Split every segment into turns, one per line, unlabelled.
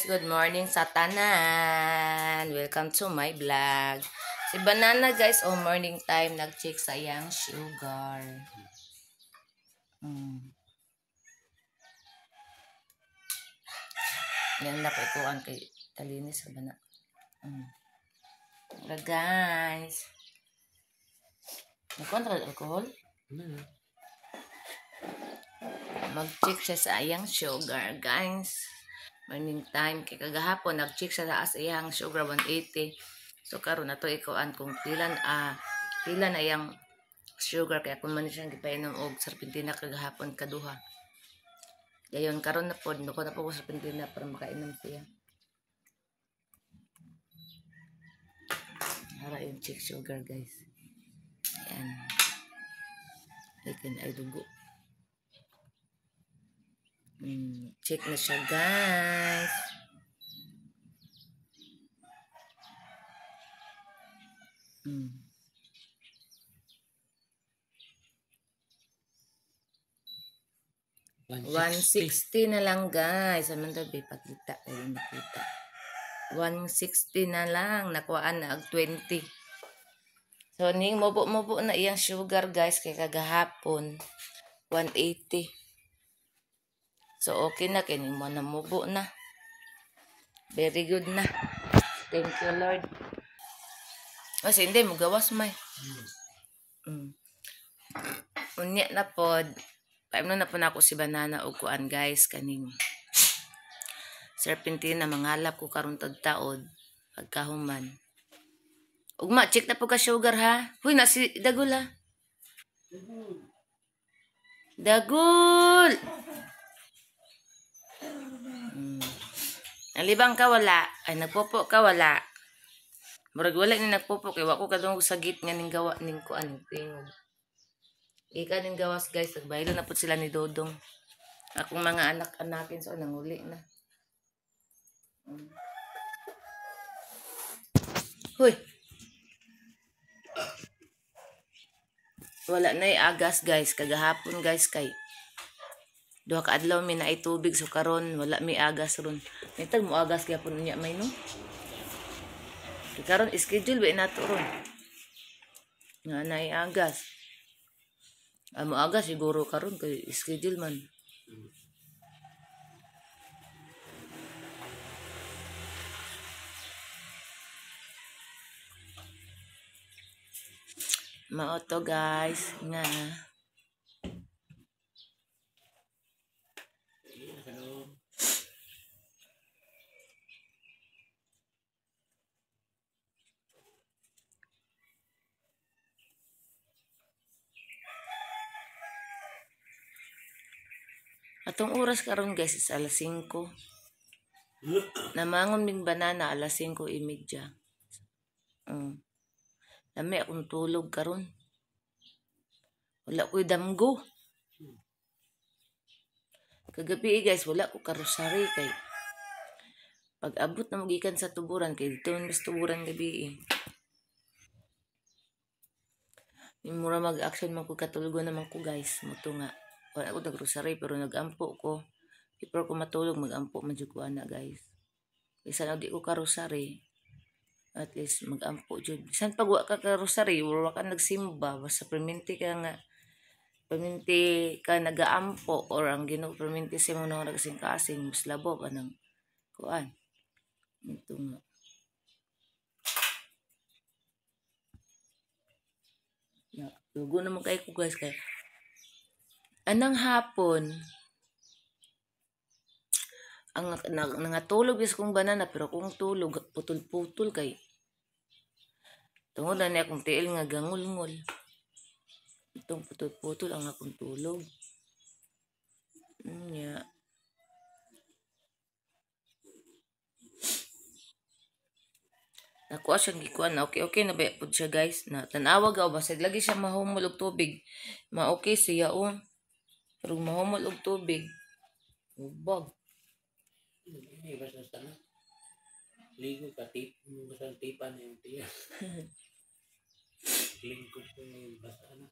Guys, good morning sa tanan. Welcome to my vlog. Si Banana guys, oh morning time nag-check sa iyang sugar. Yan na paikuan kay talinis sa bana. Tara guys. Nakuan ra alcohol? Mag-check siya sa iyang sugar guys. Morning time kay kagahapon nag-check siya sa iyang sugar 180. So karon na to ikuan kung pila na iyang sugar kay akon man siyang gipainom og serpentina kagahapon kaduha. Dayon karon na pod nuko na po ko serpentina para makainom siya. Hara yung check sugar guys. Ayan. Ikin ay dugo. Check na siya guys. Mm. 160 na lang guys. Aman tabi pakita kayo makita. 160 na lang nakuhaan na og 20. So ning mubo-mubo na iyang sugar guys kay kagahapon 180. So okay na kini mo na mubo na. Very good na. Thank you Lord. Kasi hindi mo gawas may. Unya na pod. Paimno na po na ako si Banana og kuan guys kaning serpentina mangalap ko karon tagtaod pagkahuman. Ugma check na po ka sugar ha. Huy na si Dagul ha. Dagul. Nalibang ka wala, ay nagpopo ka wala. Murag wala ni nagpopo kay wa ko kadungog sa gate nga ning gawa ning kuan tingog. Ika ning gawas guys, nagbaylo na pud sila ni Dodong. Akong mga anak-anakin so nanguli na. Huy. Wala na agas guys, kagahapon guys kay duha ka adlaw mi naay tubig so karon wala mi agas ron. Nitag mo agas gyapon unya may no. Kay karon schedule ba nato ron. Nga naay agas. Amo aga siguro karon kay schedule man. Mao to guys nga. Atong oras karon guys is alas 5. Namangon ming Banana alas 5:30. Lami akong tulog karon. Wala ko'y damgo. Kagabi guys, wala ko karosary kay pag abot na magikan sa tuburan kay dito man mas tuburan gabi eh. Mura mag-action man ko katulgo naman ko guys. Muto nga. Wala ako nag-rosary pero nag-ampo ko. Before ko matulog mag-ampo man jud ko ana guys. Bisan di ko karosary, at least mag-ampo jud. Bisan pag wa ka karosary, wa ka nagsimba, basta perminti ka nga perminti ka nagaampo or ang Ginoo perminti sa imong nagkasing-kasing mas labo pa nang kuan. Ito nga. Ya, dugo naman kay ko guys kay anang hapon ang nangatulog is kong Banana pero kung tulog putol-putol kay tungod na niya akong tiil nga gangulngol. Itong putol-putol ang akong tulog. Nya. Nakuha siyang gikuan na okay okay na ba pud siya guys na tan-awa gaw basig lagi siya mahumol og tubig. Ma okay siya oh. Pero mahumol og tubig. Ubag.
Hindi basta sana. Ligo ka tip, basta tipan yung tiyan. Lingkod ko yung basta na.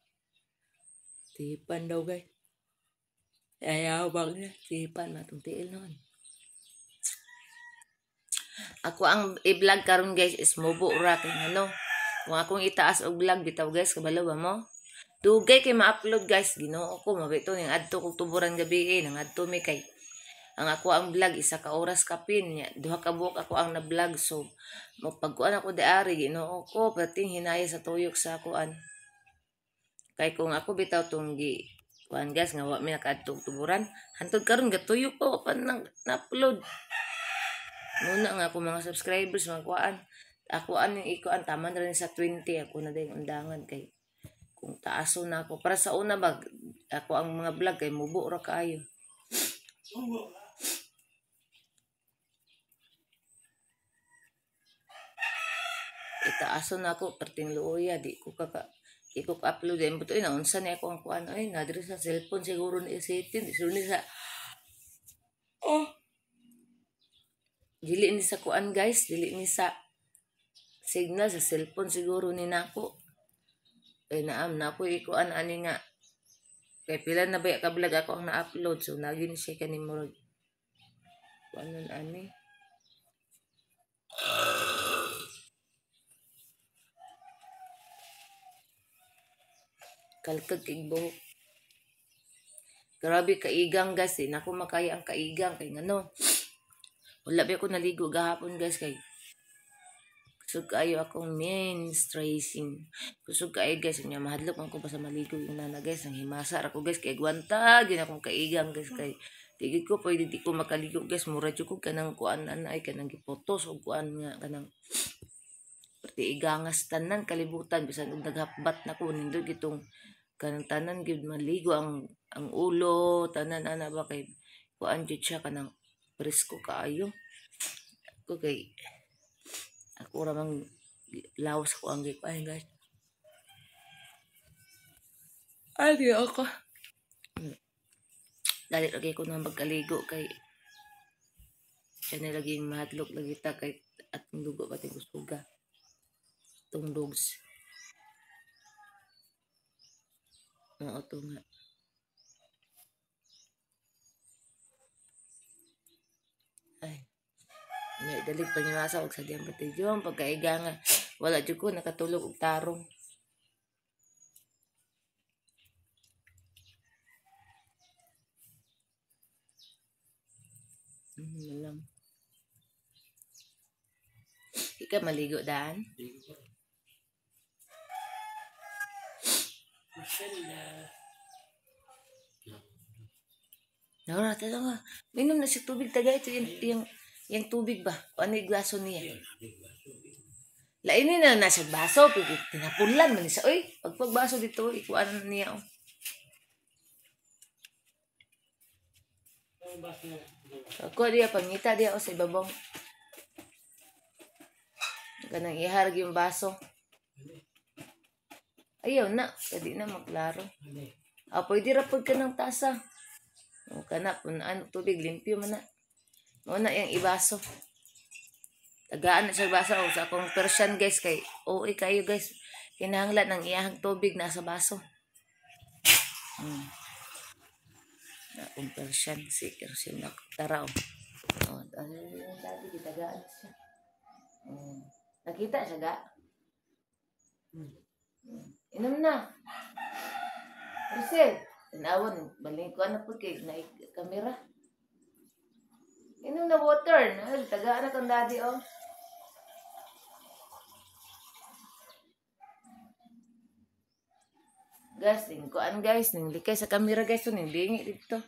Tipan daw guys. Ayaw bag na tipan matong tiil noon. Ako ang i-vlog karon guys is mubo ra kay ngano. Kung akong itaas og vlog bitaw guys, kabalo ba mo? Dugay kay ma-upload guys, Ginoo ko mabito ning adto kog tuburan gabi eh, nang adto mi kay ang ako ang vlog isa ka oras kapin niya, duha ka buok ako ang na-vlog, so mapagkuan ako diari, Ginoo ko, perting hinaya sa tuyok sa kuan. Kay kung ako bitaw tong gi kuan guys nga wa mi nakaadto tuburan, hantod karon gatuyok pa pa nang na-upload. Muna nga ako mga subscribers mga kuan. Ako aning ikuan tama na rin sa 20 ako na din undangan kay kung taaso na ako para sa una bag ako ang mga vlog kay mubo ra kaayo. Itaaso na ako perting luoya di ko kaka di ko ka-upload din buto ina unsa ni ako ang kuan ay nadiri sa cellphone siguro ni setting siguro ni sa oh dili ni sa kuan guys, dili ni sa signal sa cellphone siguro ni nako. Kay naam nako ikuan ani nga kay pila na ba ka vlog ako ang na-upload, so nagi ni siya kani murag kuanon ani. Kalkag kay buhok. Grabe kaigang guys, eh. Nako makaya ang kaigang kay ngano. Wala ba ako naligo gahapon guys kay kusog kaayo akong menstruation. Kusog kaayo guys, nya mahadlok man ko basta maligo yung nana guys, ang himasa ra ko guys kay gwanta gid akong kaigang guys kay di ko pwede di ko makaligo guys, mura jud ko kanang kuan ana ay kanang gipotos og kuan nga kanang perti igangas tanan kalibutan bisan og naghapbat na ko nindot gitong kanang tanan gyud maligo ang ulo tanan ana ba kay kuan jud siya kanang presko kaayo. Ako kay ako ra mang lawas ko ang gikuan guys. Ay di ako. Dali lagi ko nang magkaligo kay siya na lagi mahadlok lagi ta kay atong dugo pati gusuga. Tong dogs. Oo to nga. Ay. Nga dalig pangimasa og sadyang patidyon pagkaiga nga wala jud ko nakatulog og tarong. Lang. Ika maligo daan? Naura talaga. Minom na siya tubig taga ito yung tubig ba? O ano yung glaso niya? Lainin na na siya baso. Tinapulan man siya. Uy, pagpagbaso dito, ikuan na niya. Oh. Ako diya, pangita diya o sa ibabong. Ganang iharag yung baso. Ayaw na. Kadi na maglaro. Ah, pwede ra pag ka ng tasa. O kana, punaan tubig, limpyo man na. Muna yung ibaso. Tagaan na siya baso. O, sa akong Persian guys, kay OA kayo guys. Kinahanglan ng iyahang tubig nasa baso. Akong Persian, si Persian na tara. O, yung dati, gitagaan siya. Nakita siya ga? Inom na. Rosel, tanawon, baling ko ano po kay na kamera. Inom na water. Tagaan na kang daddy, oh. Guys, ning kuan guys, ning likay sa kamera guys, ning lingi dito.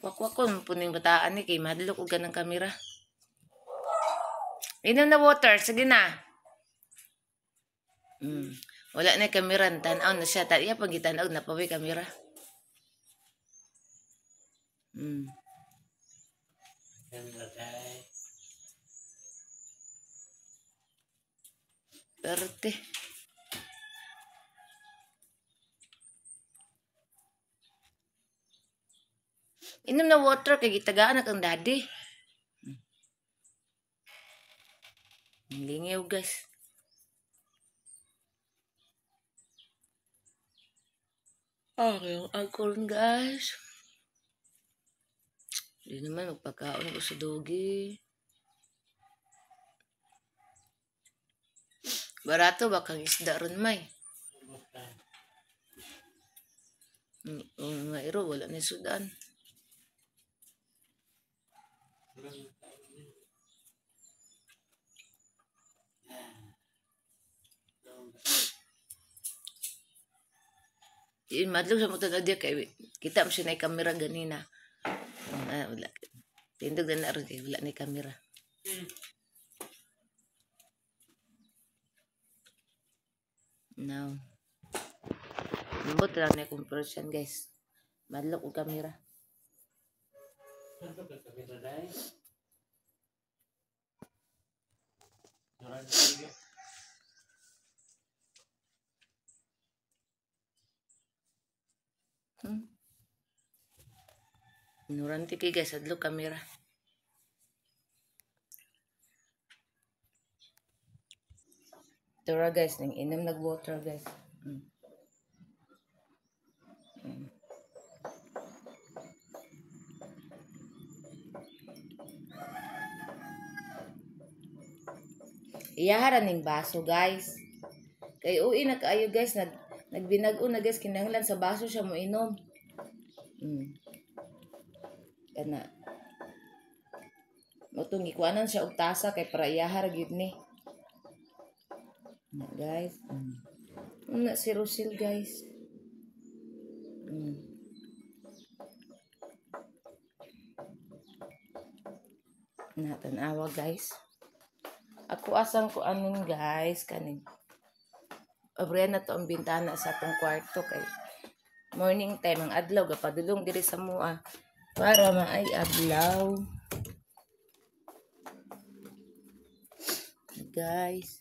Wakwakon po ning bataan ni kay madlok og ganang kamera. Inom na water, sige na. Wala na kamera, tan-aw na siya. Iya pag gitanaw na pa kamera. Perte. Inom na water kay gitagaan na kang daddy. Lingiw guys. Okay, ang alcohol guys. Hindi naman magpagkaon ko sa dogi. Barato ba kang isda ron may? Nga iro, wala ni sudan. Madlog sa mutag adya kay kita mo siya na kamera ganina. Wala. Tindog na ron kay wala ni kamera. No. Ambot lang na akong person guys. Madlog og kamera. Ignorante kay guys, adlok kamera. Tura guys, nang inom nag water guys. Iyaharan ning baso guys. Kay uwi na kaayo guys, nagbinag-o na guys, kinahanglan sa baso siya mo inom. Kana. Motong gikuanan siya og tasa kay para iyahar gyud ni. Na guys. Na si Rosil guys. Na tan-awa guys. Ako asang ko anon guys kaning. Abrihan na to ang bintana sa atong kwarto kay morning time ang adlaw gapadulong diri sa mua para maay adlaw. Guys,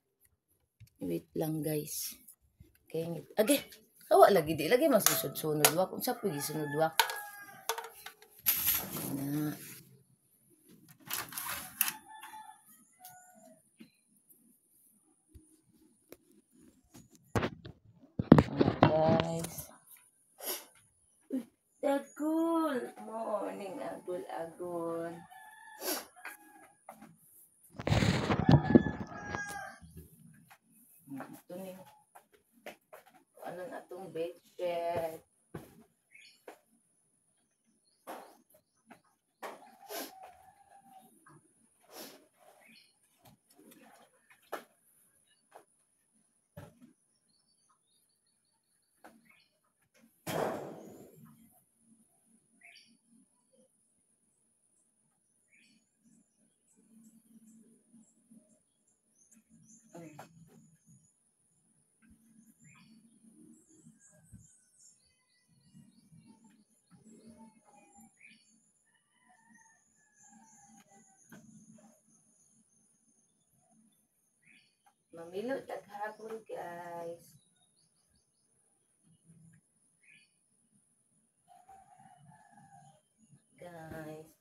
wait lang guys. Kay age, awa lagi di lagi masusod-sunod wa kung sa pwede sunod wa. Na. Guys. Good morning, agol agol. Ito ni ano na itong bedsheet. Mamilo taghapon guys. Guys.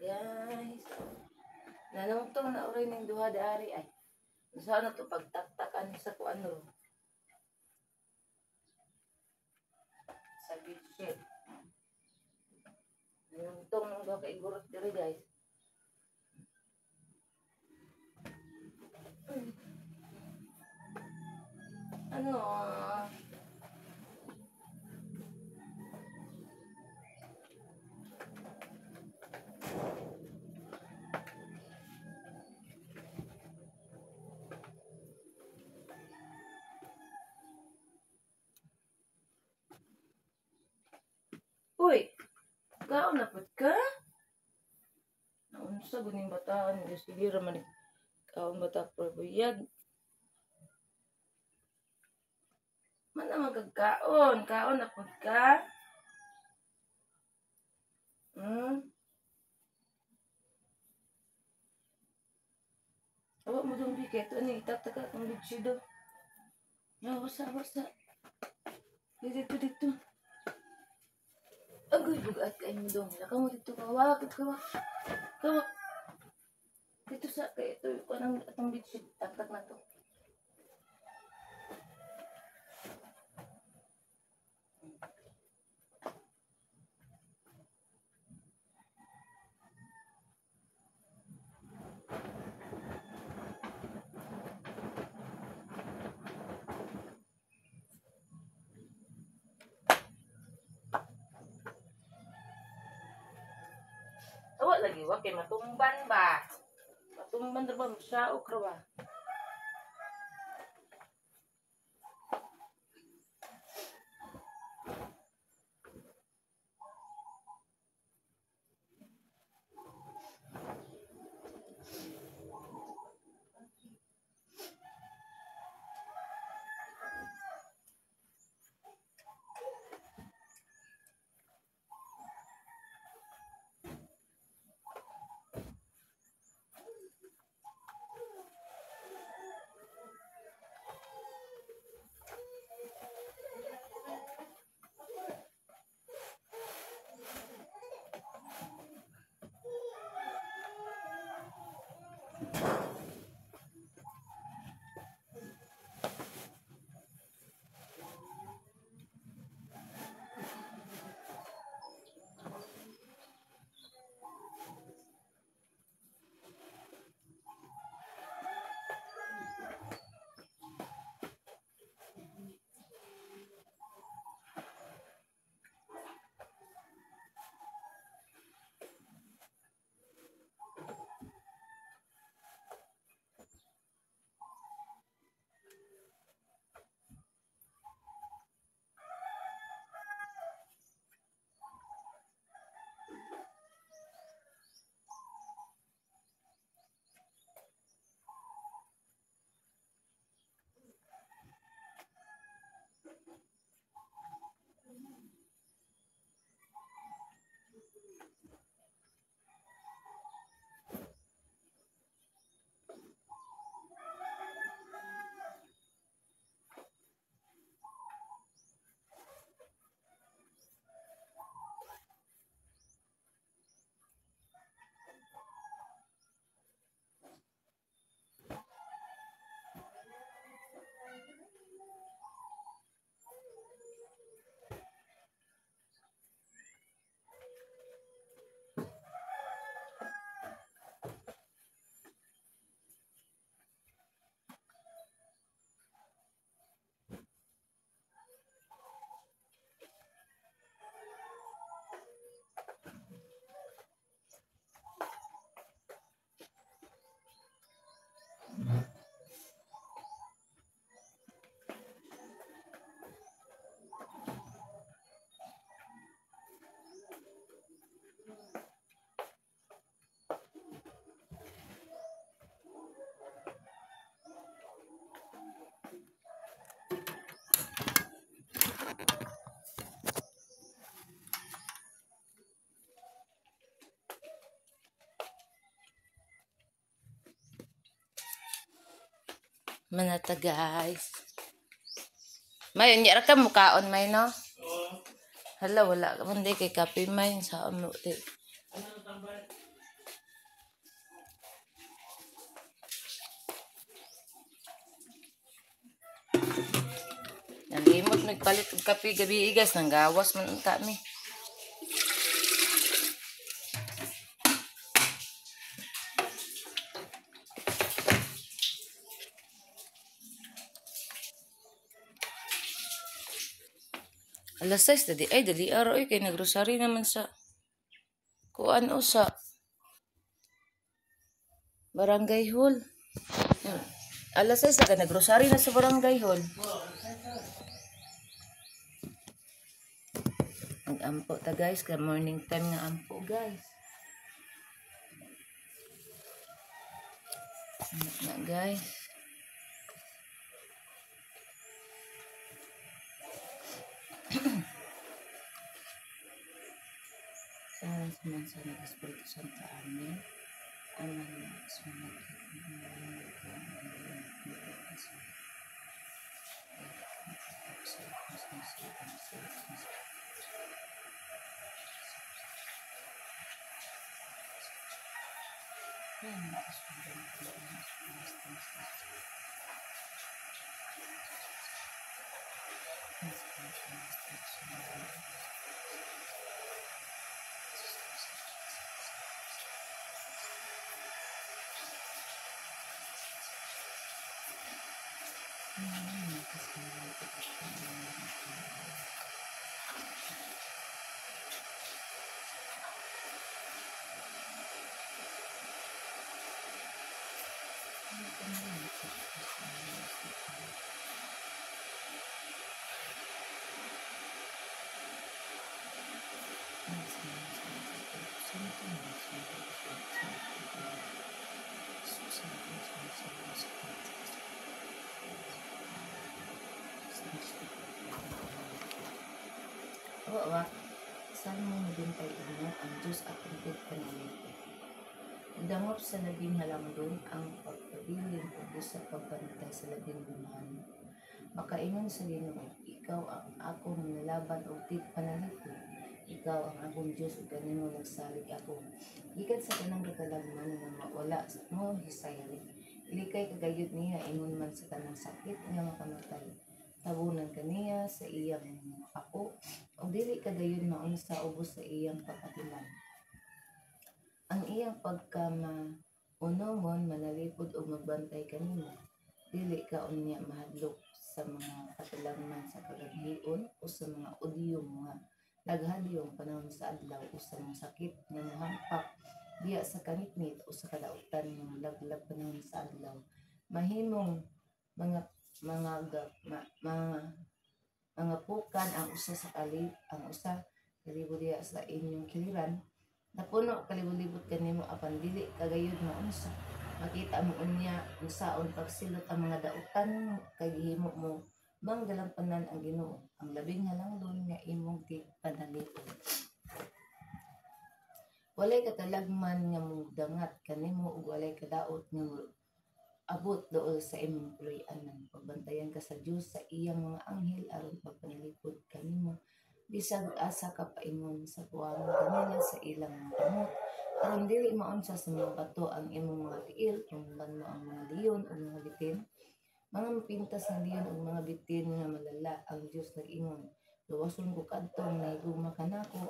Guys, nanungtong na oray ning duha dari ay. Unsa na to pagtaktakan sa kuan ro? Sa bedsheet. Nanungtong nang duha ka igurot diri guys. Ano? Uy, kaon na pud ka? Unsa guning bataan, sige ra man kaon bata pero buyag. Man na magkakaon, kaon na pud ka. Awa mo dong bi kay to ni itataka akong bitsido. Ya, wasa wasa. Dito dito. Agoy bugat kay mo dong. Lakaw mo dito kawa, kawa. Kawa. Dito sa kay ito ko nang atong bedsheet taktak na to. Awa lagi wa kay matumban ba. Matumban ra ba masaok ra ba. Manata guys. May unya ra ka mukaon may no?
Oo.
Hala wala ka man di kay kape may sa amo di. Nanglimot nagpalit og kape gabi guys, nanggawas man unta mi. Alas 6 dali ay dali araw ay kay nagrosary naman sa kuan o sa Barangay Hall. Alas 6 ka nagrosary na sa Barangay Hall. Mag-ampo ta guys, ka morning time nga ampo guys. Na guys. Sa ngalan sa Espiritu Santo. Amen. Amen. Wa Salmo 91, ang Diyos akong tigpanalipod. Nagdangop sa labing halangdon ang pagpabilin ug sa pagbantay sa labing gamhanan. Makaingon sa Ginoo, ikaw ang akong manlalaban ug tigpanalipod. Ikaw ang akong Dios ug kanimo nagsalig ako. Gikan sa tanang katalagman nga wala mo hisayri. Ilikay ka gayud niya ingon man sa tanang sakit nga makamatay. Tabunan kaniya sa iyang mga ako ug dili ka dayon maunsa ubos sa iyang pag-atiman. Ang iyang pagkamaunongon manalipod ug magbantay kanimo. Dili ka unya mahadlok sa mga katalagman sa kagabhion o sa mga udyong nga naghadyong panahon sa adlaw o sa mga sakit nga mohampak diya sa kanitnit o sa kadautan nga molaglag panahon sa adlaw. Mahimong mga mga ma, mga mga pukan ang usa sa kalib ang usa kalibo diya sa inyong kiliran, napuno kalibot-libot kanimo apan dili kagayod maunsa. Makita mo unya unsaon pagsilot ang mga dautan kay gihimo mo mang dalampanan ang Ginoo, ang labing halangdon nga imong tigpanalipod. Walay katalagman nga modangat kanimo ug walay kadaot nga abot duol sa imong puloy-anan. Pagbantayan ka sa Dios sa iyang mga anghel aron pagpanalipod kanimo bisag asa ka paingon. Sa puwangon kanila sa ilang mga kamot aron dili maunsa sa mga bato ang imong mga tiil. Tumban mo ang mga leon ug mga bitin, mga mapintas nga leon ug mga bitin nga malala. Ang Dios nag-ingon, luwason ko kadtong nahigugma kanako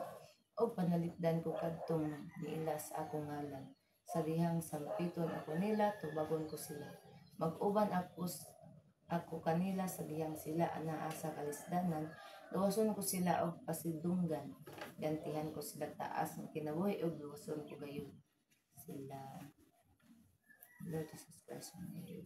ug panalipdan ko kadtong niila sa akong ngalan. Sa dihang sampiton ako nila, tubagon ko sila. Mag-uban ako kanila sa dihang sila anaa sa kalisdanan. Luwason ko sila og pasidunggan. Gantihan ko sila taas ng kinabuhi ug luwason ko gayud sila. Lord Jesus Christ, Mary.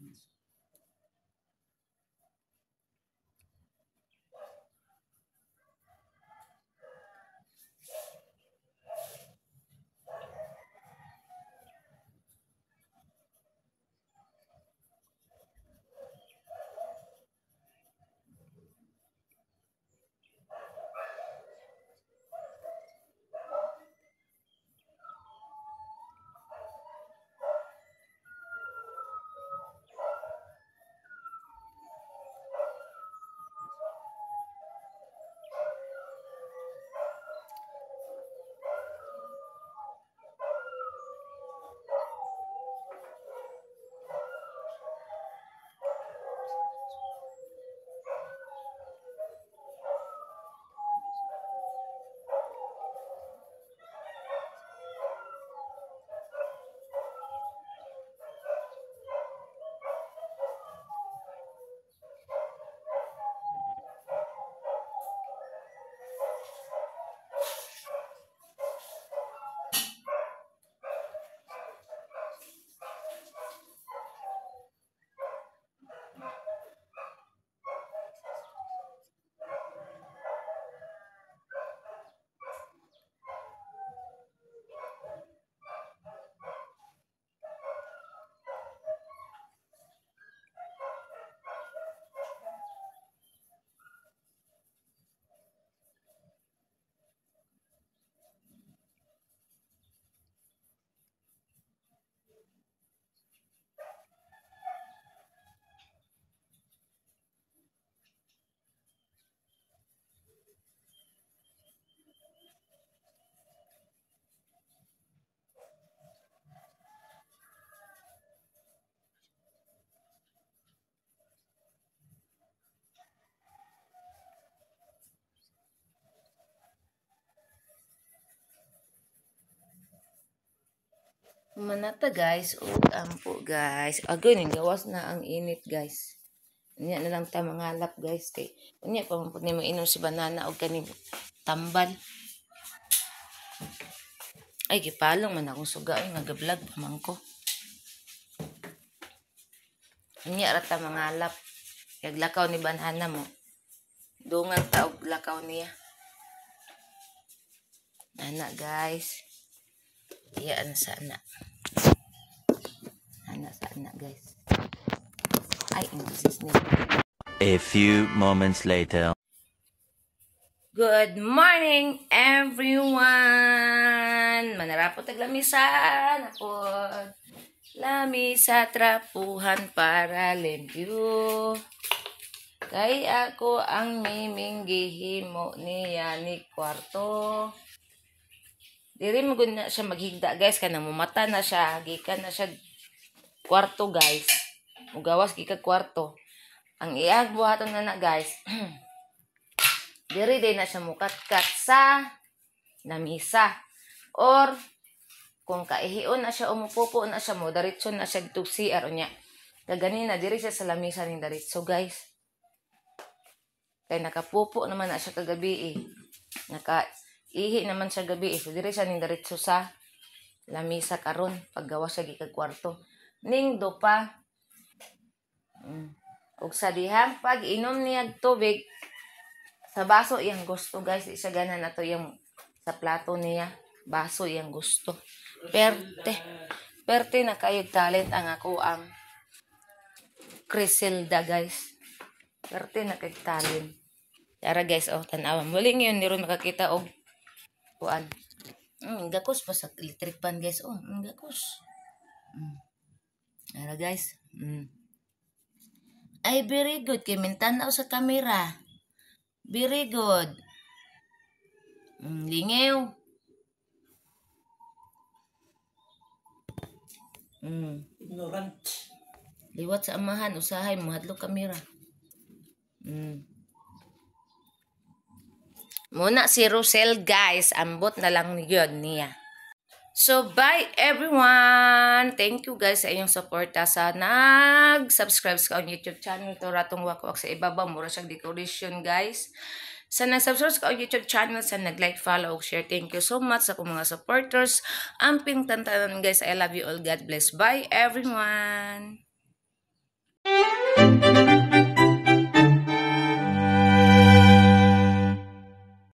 Manata, guys, ug ampo, guys. Agoy, ning gawas na ang init, guys. Unya na lang ta mangalap, guys, kay unya pa man pud nimo inom si Banana og kaning tambal. Ay, gipalong man akong suga ay nga vlog pa man ko. Unya ra ta mangalap. Kag lakaw ni Banana mo. Dungan ta og lakaw niya. Ana, guys. Iyaan sa ana. Ana sa ana, guys. Ay, English ni.
A few moments later.
Good morning, everyone! Manarapot tag lamisa napod. Lamisa trapuhan para limpyo. Kay ako ang miming gihimo niya ni kwarto. Diri mo gud na siya maghigda, guys, kanang mumata na siya, gikan na siya kwarto, guys. Mugawas gikan kwarto. Ang iyang buhaton na na, guys. Diri din na siya mukatkat sa lamisa. Or kung kaihion na siya, umupupo na siya, mo diretso na siya dito CR unya. Kaganina diri siya sa lamisa ning diretso, guys. Kay nakapupo naman na siya kagabi eh. Naka ihi naman siya gabi eh. So diri siya ning diretso sa lamisa karon paggawas siya gikan kwarto. Ning pa. Ug sa dihang pag inom niya tubig sa baso iyang gusto, guys, di siya gana na to yung sa plato niya, baso iyang gusto. Perte. Perte na kayo talent ang ako ang Criselda, guys. Perte na kay talent. Tara, guys, oh, tanawa. Muli ngayon ni ron makakita og kuan. Gakos pa sa electric pan, guys. Oh, gakos. Tara, guys. Ay, very good. Kay mintanaw sa camera. Very good. Lingew.
Ignorant.
Liwat sa amahan, usahay, muhadlok kamera. Muna si Rosel, guys, ambot na lang yun niya. So, bye everyone! Thank you, guys, sa inyong suporta sa nag-subscribe sa akong YouTube channel. Ito ratong wakwak sa ibaba. Mura siyang decoration, guys. Sa nag-subscribe sa akong YouTube channel, sa nag-like, follow, share. Thank you so much sa akong mga supporters. Amping tantanan, guys. I love you all. God bless. Bye everyone!